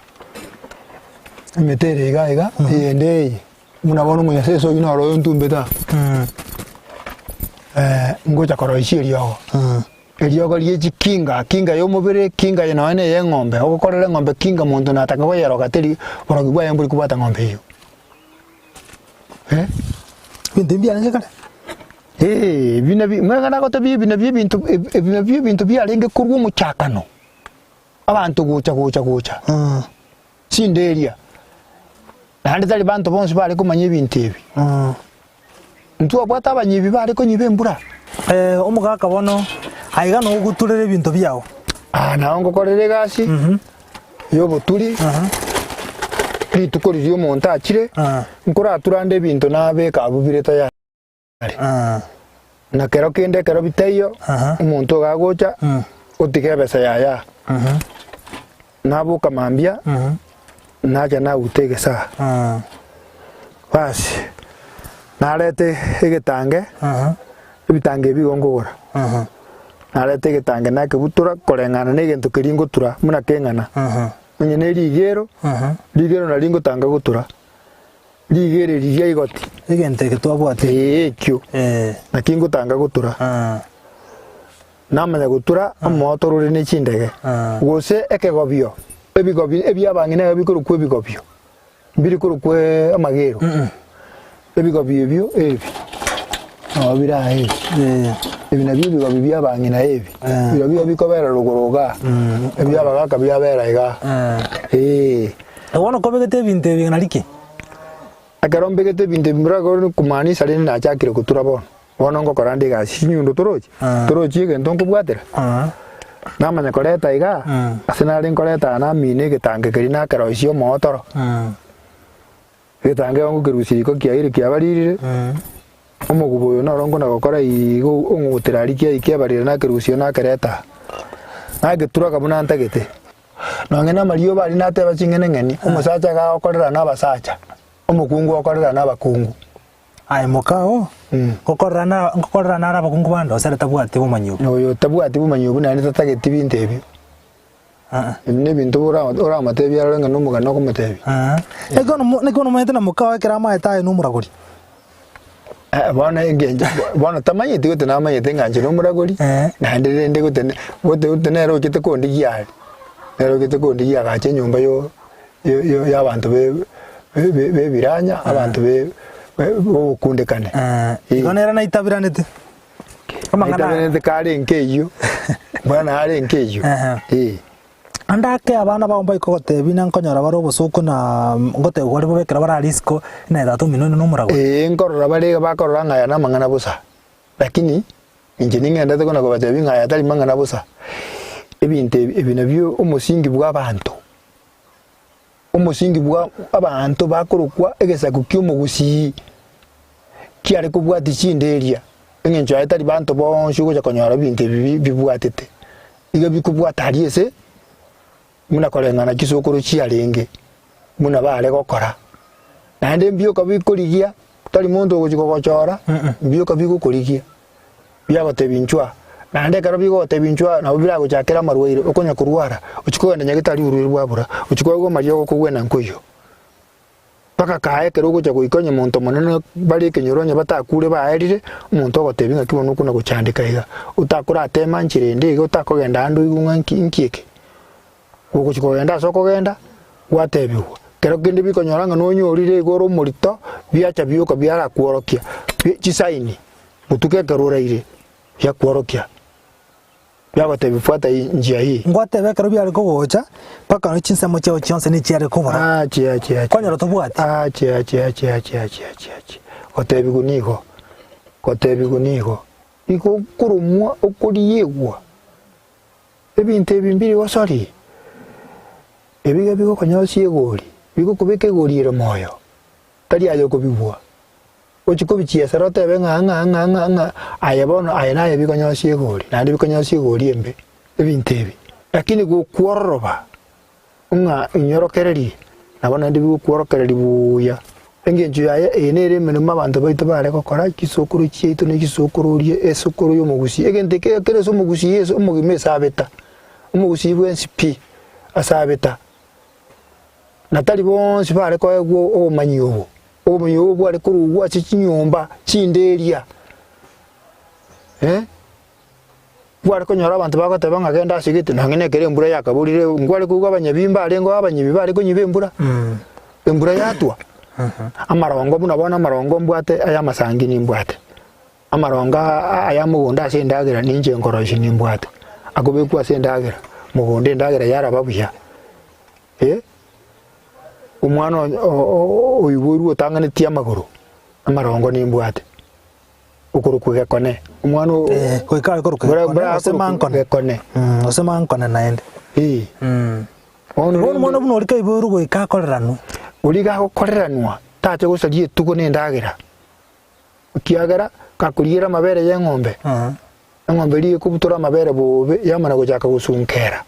emete ere iga iga, eyende eye, buna bono omonyasese oyio noro oyo ntumbete aa, ngocha koroisia eriogo. Eriogo rie chikinga, kinga ya omobere, kinga ya nonya na eye eng'ombe, ogokorera eng'ombe kinga monto nataka koyeroga teri borogi bwaye mbori kobwata ng'ombe eyio. Eh. Ebinto ebi mbiarenge kare? Ee, ebi nabi mwega nagotebia ebi nabio ebinto ebi ebi nabio ebinto biarenge korwa omochakano, abanto gocha gocha gocha, chinderia, naende tari banto bonsi bare komanya ebinto ebi. Ntwabwate abanyibi bare konyiba embura. Omogaka bono aiga nogoturera ebinto biao. Aa nao ngokorera egasi y'oboturi, rituko riria omonto achire, nkoratura ande ebinto nabeka abwo bire tayari. Na kero kende ekero bitaiyo, omonto iga agocha, otiga ebesa yaye aa. Naboka mambia, nacha naguta egesaa. Basi, nareta egetange, ebitange ebi igo nkogora. Nareta egetange nakebutora koreng'ana na egento keria ngotura buna keng'ana. Onye ne rigero, rigero nario ngotanga gotura, rigero eri ria igoti. Egento eke twabwate. Ee ekio, naki ngotanga gotura. Namanya gotura omoto orore ne chindege, gose ekegobio, ebigobio ebi'abang'ina iga bikorokwa ebigobio, mbiri korokwa amagero. Ebigobio ebio ebi, nabo bire aa ebi, ebi nabio ebigobio bi'abang'ina ebi, birobio iga bikobera rogoro igaa, ebi'abagaka biabera igaa, eeh. Bono kobegete ebinto ebi nari ki? Ekero mbegete ebinto ebi mbiragoro kumaanisha rende nachakire gotura bono. Bono ngokora nde egasi chinyundo torochi, torochi egento nkobwatera. Namanya koreta igaa, ase nare nkoreta aa namina egetange keria nakeroisia omootoro. Egetange igo ngokerusia riko kiaire kiabaririre, omogubo oyo noro nkona gokora igo ong'utera aria kiayi kiabarire nakerusia nakereta aa. Nageturaga buna ntagete. Nonye na amarioba aria nateba ching'enang'eni, omosacha iga agokorera na abasacha, omokungu okorera na abakungu. Aye mokao, ngokorerana ngokorerana are abakungu bande, gose ere tabwati obomanyi obwo? Oyo otabwati bomanyi obwo naende tatageti binto ebio. Ebi nebinto ora oramotebie arore ng'a nomogano okomotebia. Naki bono mo naki bono omanyete na mokao ekero amaete aye nomoragori? Bono engencho bono tamanyeti gose namanyete ng'a inche nomoragori, naende rende gose gose gose nere ochete kondigia are, nere ochete kondigia agacha enyomba yo yo yo ya abanto be be be b'ebiranya, abanto be be b'obokundekane. Igo nere naitabiranete amang'ana aya. Naitabiranete kare enka eyio, buna nare enka eyio, eh. Ande ake abana bao mbaike gotebia ng'a nkonyora bare obosooku na ngotebigwa bare bobe ekero bare aria isiko, ng'a tata omino oino nomoragori. Ee, nkorora bare iga bakorora ng'a aya namang'ana bosa, lakini inche ning'endete kona kobatebia ng'a aya tari mang'ana bosa. Ebinto ebi ebi nabio omosingi bw'abanto, omosingi bwa abanto bakorokwa egesaku kia omogusii, kiare kobwatia chinderia, eng'encho yaye tari banto bonsi ogocha konyora ebinto ebi bi bibwatete. Iga bikobwata aria ase buna koreng'ana chisokoro chiarenge, buna bare gokora. Naende mbioka bikorigia, tari monto ogochia kogochora, mbioka bigokorigia, biagotebia inchuo aa. Naende ekero bigogotebia inchuo aa, nabo biragochakere amarwaire, okonya korwara, ochia kogenda nyagetari orwaire bwabora, ochia koegwa amariogo okogwena nkoiyo. Mpaka kae ekero ogocha goika onye monto omonene bare ekenyoro onye batakure baerire, omonto ogotebia ng'aki bono okona gochandeka iga, otakoratema nchera ende iga otakogenda ande oigwe ng'a nki nki eke. Ogochi kogenda ase okogenda, gwatebiwa, kero kende bikonyora ng'a nonyorire iga ore omorito, biacha bioka biarakworokia, bi chisaini, botuko ekero oraire, biakworokia. Biagotebia, Fuata njia hii. Ngwateba ekero biare kogocha, mpaka nonya chinsemo chiao chionsi nichiare kobora. Ache, ache, ache. Kwanyora tobwati. Ache, ache, ache, ache, ache, ache, ache. Gotebigwa nigo, gotebigwa nigo. Igo okoromwa okoriegwa, ebinto ebi mbiri gosori, ebiga bigokonyosia egori, bigokobeka egori ere moyo, tari aye okobibua. Ochie kobichiesera otebe ng'a ng'a ng'a ng'a ng'a aye bono aye naye bikonyosia egori, naende bikonyosia egori embe, ebinto ebi. Lakini gokwororoba ng'a inyorokererie, nabo naende bigokworokereria buya. Engencho yaye eye nere emeremo abanto baito bare gokora, chisokoro chiaito ne chisokoro oria esokoro ya omogusii. Egento eke ekere ase omogusii ase omogima esabeta, omogusii bwensi pi, asabeta. Na tari bonsi bare koegwa obomanyi obo. Obomenyo obo bware korugwa ase chinyomba chinderia, eh, bware konyora abanto bagoteba ng'a genda ase gete nonye na ekero embura yakaborire nkware koigwa abanyabi mbarenge oo abanyibi bare konyiba embura, embura yatwa. Amarongo buna bono amarongo mbwate aya amasangi nimbwate, amarongo aa aya mogondo ase endagera ninche nkoroisia nimbwate, akobekwa ase endagera, mogondo endagera yaraba buya, eh. Omwana oiboirwe otang'anetie amagoro, amarongo nimbwate, okorokwa gekone. Omwana o- Eh, goika are korokwa bora- gekone, bora gose akorokwa mankone. gekone. Mm, gose mankone naende. Eh. Mm. Bono Bono rende- omwana buna oria kaiboirwe goika akoreranwe. Oria iga agokoreranwa, tacha gosaria etugo na endagera, ekiagera gakoriera amabere ya eng'ombe, eng'ombe eria ekobutora amabere bobe yamana gochaka gosunkera.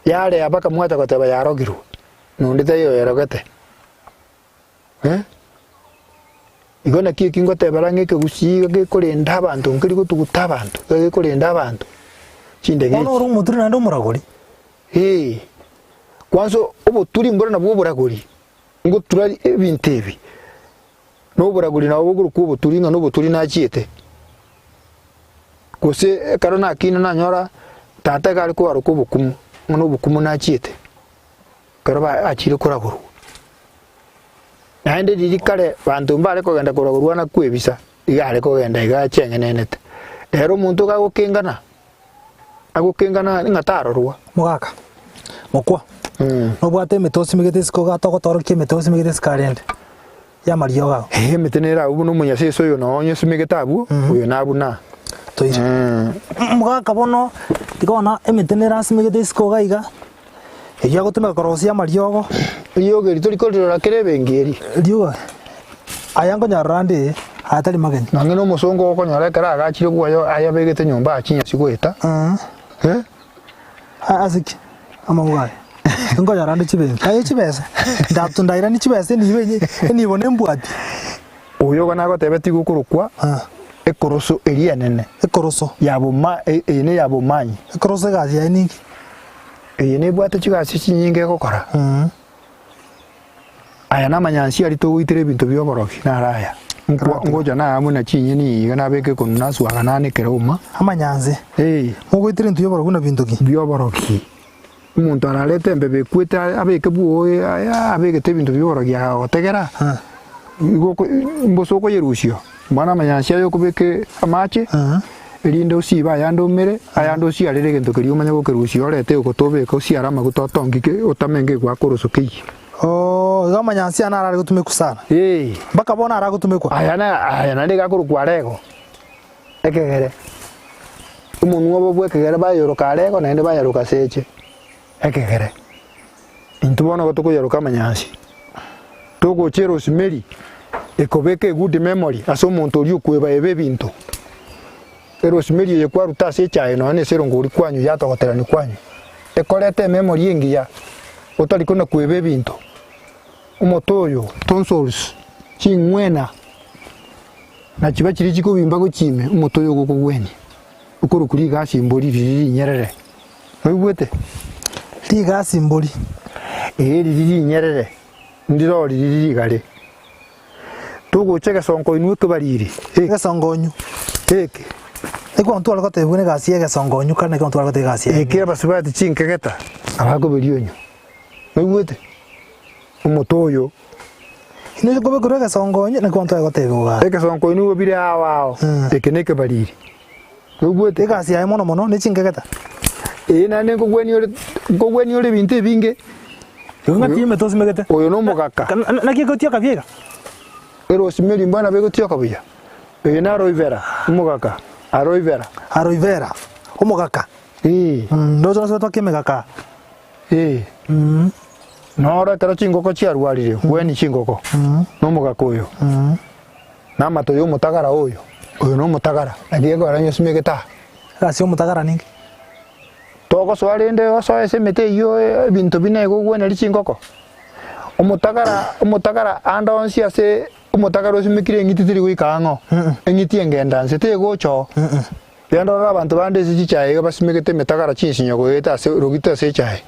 Yarea mpaka mwacha goteba yarogirwe, na onde taiyo oyerogete. Eh? Igo naki eki ngotebera ng'a ekegusii iga gekorenda abanto nkeri gotuguta abanto, iga gekorenda abanto chindege Bono ore echi. omoturi naende omoragori. Eeh, kwanza oboturi mboro nabwo oboragori, ngotura ebinto ebi, na oboragori nabo bokorokwa oboturi ng'a na oboturi nachiete. Gose ekero nakina nanyora tata iga are koaroka obokumu, ng'a na obokumu nachiete, ekero ba achire koragorwa. Naende riria kare banto mbare kogenda koragorwa na kwebisa, iga are kogenda iga acheng'enenete. Rero omonto iga agokengana, agokengana ng'a tarorwa. Mogaka, mokwa, nobwate emete osimegete isiko iga togotorokia emete osimegete isiko arende. y'amariogo ao. Ee, emete nere agwo buna omonyasese oyo noo onyesimegete abwo, oyo nabuna aa. Toire. Omogaka bono, tiga bono emete nere asimegete isiko iga iga, eyio agotumeka korosia amariogo. Riogo eri tori korirora kera ebenki eri. Riogo, aya nkonyarora ande ee, aya tari mageni. Nonye na omosongo okonyora ekero agachire bwoye ayabegete nyomba aa chinyasi goeta, eh. Ase ki? Amauga aya. Nkonyora ande chibenki. Aye chibesa. Ndatu ndairanie chibesa enibo enye enibo nembwati. Oyo igo nagotebetie gokorokwa Ah. ekoroso eria enene Ekoroso. ya boma e- eye ne ya bomanyi. Ekoroso egasi yaye ninki? Eye nebwate chigasi chinyinge egokora. Aya namanyansi aria togoitera ebinto bi'oborogi naro aya. Nkwa- Ngocha na amo na chinyeni iga nabeka ekonu naswaga nanekera uma. Amanyansi. Ee. Mogoitera ebinto bi'oborogi buna binto ki? Bi'oborogi. Omonto ararete embeba ekwete abeke bwoye abegete ebinto bi'oborogi agotegera, igo oko mbosa okoyerusia. Bono amanyansi aya okobeka amache. Erinde osibe ayande omere, ayande osiarere egento keria omanye gokerusia orete ogote obeke osiare amaguta otongi ke otame ngegoaka oroso keyie. Oo, igo amanyansi aya naro are gotumekwa sana. Ee. Mpaka bono aragotumekwa. Aya na aya naende iga akorokwa arego, ekegere. Omonwa obo bwa ekegere bayoroka arego naende bayaroka seche, ekegere. Intwe bono igo tokoyaroka amanyansi. Togocha erosemeri, ekobeka egood memory ase omonto oria okweba eba ebinto. Erosemeri eye kwaruta ase echae nonya na ase erongori kwanywa yatogoterani kwanywa, ekoreta ememory engiya, otari kona kweba ebinto. Omote oyo, tonsils, ching'wena, na chiba chiria chikobimba gochia ime, omote oyo ogokogwenia, okorokwa rigasi mbori riria rinyerere. Oigwete? Rigasi mbori. Ee, riria rinyerere, ndiro riria rigare. Togocha egesongo inwe ekebariri, eke. Egesongo inwe. Eke. Ekero tware gotebigwa na egasi ya egesongo inwe kare nekero tware gotebigwa egasi ya Eke abasubati chinkegeta, abakoberia onywe. Oigwete? Omote oyo. Inwe kobekerwa egesongo inwe nekero tware gotebigwa. Egesongo inwe bire ao ao, eke nekebariri. Oigwete? Egasi yaye mono mono ne chinkegeta. Ee, naende nkogwenia ore, nkogwenia ore ebinto ebinge. Igo ng'aki emete osimegete? Oyo nomogaka. Naki egotioka biega? Erosemeri mbwa nabo egotioka buya. Oyo na aloe vera, omogaka, aloe vera. Aloe vera, omogaka. Ee. Ndoche nase twake emegaka. Ee. Noro ekero chingoko chiarwarire, gweni chingoko, nomogaka oyo. Na amato y'omotagara oyo, oyo nomotagara, naki gekogera nyosimegete aa. Egasi y'omotagara ninki? Togosoa rende osoe ase emete eyio ebinto buna igo ogwenerie chingoko. Omotagara omotagara ande onsi ase omotagara osimekire eng'iti teri goika ang'o, eng'iti engenda nse tegocha oo. Genda orore abanto bande ase chichae iga basimegete emetagara chinsinyo goeta ase rogito ase echae,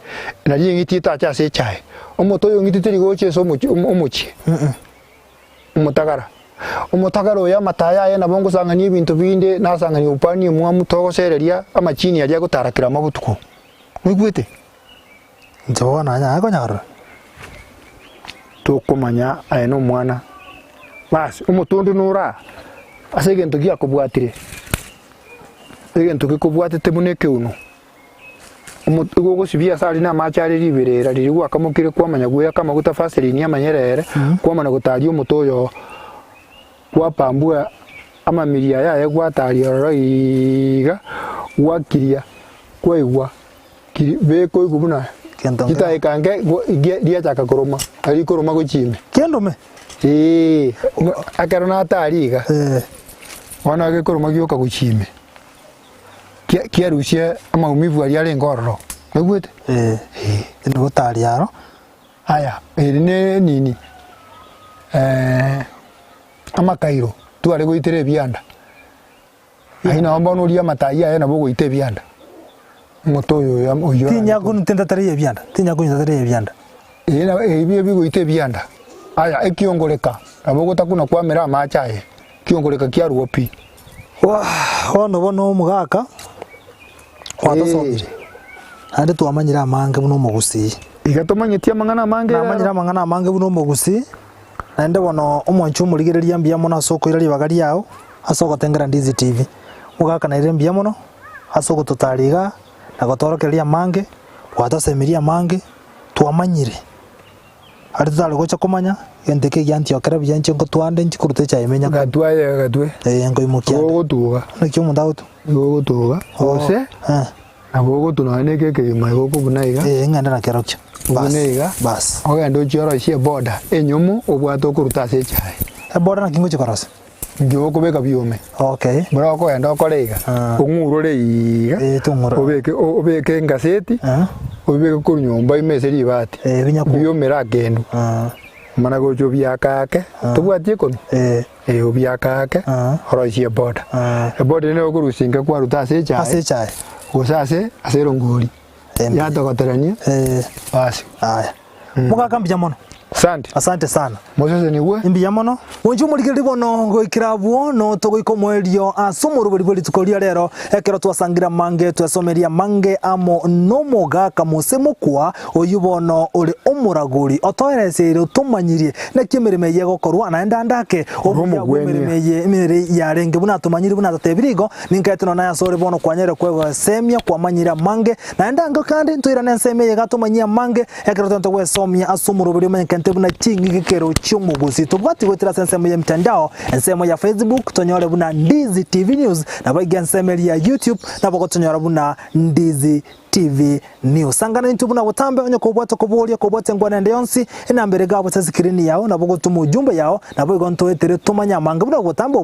nario eng'iti etache ase echae. Omote oyo eng'iti teri gocha ase omochie omochie. Omotagara. Omotagara oyo amataya aye nabo ngosang'ania ebinto binde, nasang'ania ubani emwamu togosereria amachini aria agotarakera amo botuko. Moigwete? Inche bono nanyare konyarora. Tokomanya aye nomwana. Bas, omotondo noro aa, ase egento giakobwatire, egento gekobwatete buna ekeuno. Omote igo ogosibia ase aria na amache are riberera riria gwakamokire kwamanya goeaka amaguta vaseline amanyerere, kwamana gotaria omote oyo oo, kwapambua amamiri aya aye gwataria ororo iiga, gwakiria kwaigwa kiri beka oigwe buna Gento nkere. chidakika nke gwa gie riachaka koroma, nari rikoroma gochia ime. Kendome? Eeh, ekero nataria iga, Eh. bono gekoroma gioka gochia ime. Kia kiarusia amaumivu aria arenge ororo. Oigwete? Eh, Eh. nigo tari aro. Aya, eri ne nini eh, amakairo tware goitera ebianda. Ayio nabo bono oria amatayi aye nabo ogoita ebianda. Omote oyo oyo oyio Tinya konuta tari ebianda, tinya konuta tari ebianda. Eye nabo ebi ebigoita ebianda. Aya, ekiongoreka, nabo ogotakuna kwamera amache aye, ekiongoreka kiarua pi. Bono bono omogaka gwatosomire, naende twamanyire amange buna omogusii. Iga tomanyeti amang'ana amange Namanyire rero. amang'ana amange buna omogusii, naende bono omwanchi omorigereria mbuya mono ase okoira ribaga riao ase ogotengera Ndizi TV. Omogaka naire mbuya mono ase ogototara igaa na gotorokereria amange, gwatosemirie amange, twamanyire. Aria totare gocha komanya, egento eke giantiokera buya inche nkotwande inche koruta echae ime nyakoni. Gatwe aye gatwe. Ee, nkoimokia ande. Ogotuga. Naki omonto agotu? Igo ogotuga, gose Eh. nabo ogotu nonya na eke ekegima igo okobuna iga. Ee, ng'ende nakerokio. Bas. Obune iga, Bas. ogende ochie orosie eboda enyomo obwate okoruta ase echae. Eboda naki ngochia korosia? Inki okobeka biome. Okay. Buna okogenda okore iga, Ah. ong'urore iga, Eh, tong'urore. obeke o- obeke engaseti, Ah. obibeke korwa nyomba ime ase ribati, Eh, binyaku. biomere akendu, Ah. omana gocha obiake ake, tobwati ekonu? Eh. Eh, obiake ake, Ah. orosie eboda. Ah. Eboda eye nigo okorusia inka kwaruta ase echae, Ase echae. gose ase ase erongori, Embe. yatogoterania, Eh. basi. Aya. Mogaka mbuya mono. Asante. Asante sana. Mosesenigwe. Mbuya mono. Mwanche omorigereria bono goikera abwo notogoika omoerio ase omoroberi bwe rituko ria rero, ekero twasangire amange twesomerie amange amo nomogaka Mose Mokua, oyio bono ore omoragori, otoereseire otomanyirie naki emeremo eye egokorwa, naende ande ake Ore obuya bw'emeremo omogwenia. eye emere yarenge buna atomanyire buna atatebire igo, ninkaete nonya ase ore bono kwanyarire kwegosemia kwamanyire amange, naende ange kandi ntoirane ensemo eye iga tomanyie amange, Ekero togento gwesomia ase omoroberi omanyekente buna ching'igekero chi'omogusi, tobwati goetera ase ensemo y'emitandao, ensemo ya Facebook tonyore buna Ndizi TV News, naboigo ensemo eria ya YouTube nabo gotonyora buna Ndizi TV News. Sangana intwe buna botambe onye kobwate okoboria, kobwate enkwana ende yonsi, enamba ere iga ase esikirini yao, nabo gotoma ujumbe yao, naboigo ntoetere tomanye amange buna botambe.